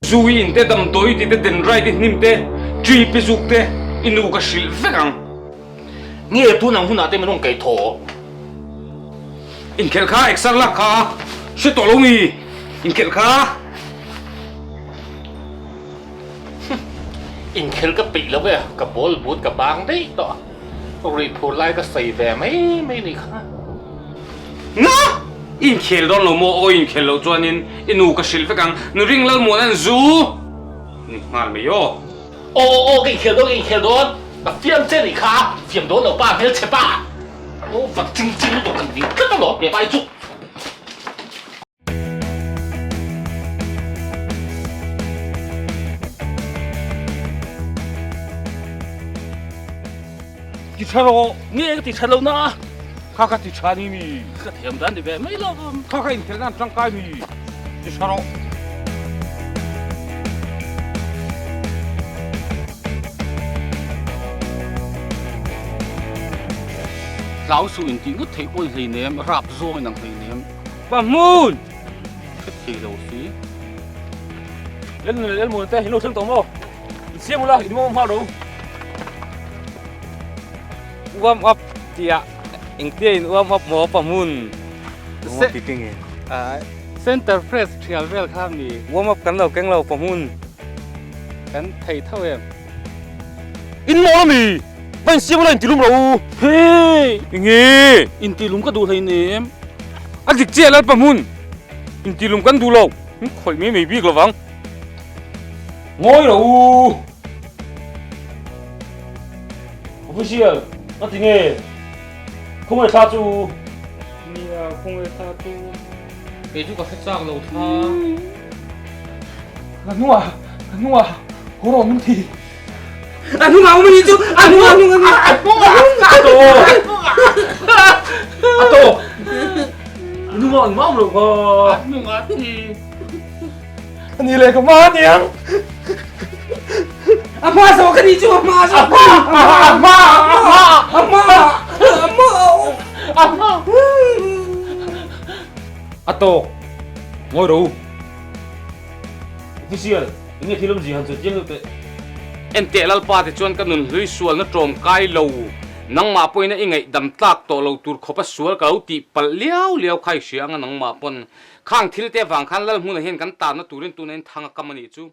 Zu i in te, damdawi i ti te, denrai te, hnim te, tri pi zuk te i nu ka hrilh vek ang. Nge tun ang hunah te min rawn kaih thaw? Inkhelh kha exer lak kha hre tawh lo mi? Inkhelh kha. Inkhelh ka peih lo e, ka ball but ka bang daih tawh a, ruih phur lai ka sawi ve mai mai ni kha. Nga! Inkhel dawn lo maw? Aw inkhelh loh chuanin i nu ka hrilh vek ang, nu ring Lalmuana'n zu ni nghal mai aw. Aw aw aw ka inkhel dawn ka inkhel dawn, ka fiam che nih kha, fiam dawn lo pa hmelchhe pa. Aw vak ching ching lutuk kan ding tlat alawm he pai chu. Ti tha rawh. Nge ka ti tha lo na. Kha ka ti tha ni mi. Ka thiam dan ni ve mai lo. Kha ka inkhel nan tangkai mi. Ti tha rawh. Hlau suh in tih ngawt theih pawh i hleinem, rap zawng in ang hleinem. Pa hmun! Hre thei lo si. Lel lel muan te hin lo thleng tawh maw? In siam ula, in mawm nghal ro. Warm up tia engtia in warm up maw pa hmun? Warm up tih nge? Center press thial vel kha mi. Warm up kan lo keng lo pa hmun. Kan thei tho em? In mawl ami? Va in siam ula in tilum ro. Hey! Enge? In tilum ka duh hleinem. A dik chiah lal pa hmun. In tilum kan duh lo. In khawih mai mai bik lovang. Ngawi ro u. Official, ka ti nge? Khawngaih thla chu. Nia, khawngaih thla chu. Kei chu ka hre chak lo thla. Ka hnungah, ka hnungah, haw rawh min ti. A hnungah awm a nih chu, a hnungah, a hnungah, a hnungah, a tawk, a tawk. A hnungah engmah awm lo kha. A hnungah thi. A ni leh ka hma a niang. A hma zawh ka nih chu a hma zawh. A hma a hma a hma a hma a hma. A tawk. Ngawi ro. Official, enge thil awmzia han sawi chiang deuh teh. Enteh Lalpa te chuan ka nun hlui sualna tlawm kai lo, nangmah pawhin a i ngaihdam tlak tawh lo tur khawpa sual ka lo tih palh liau liau kha i hria anga nangmah pawn khang thil te avang khan Lalhmuna hian kan tanna turin tuna in thang a kam a nih chu.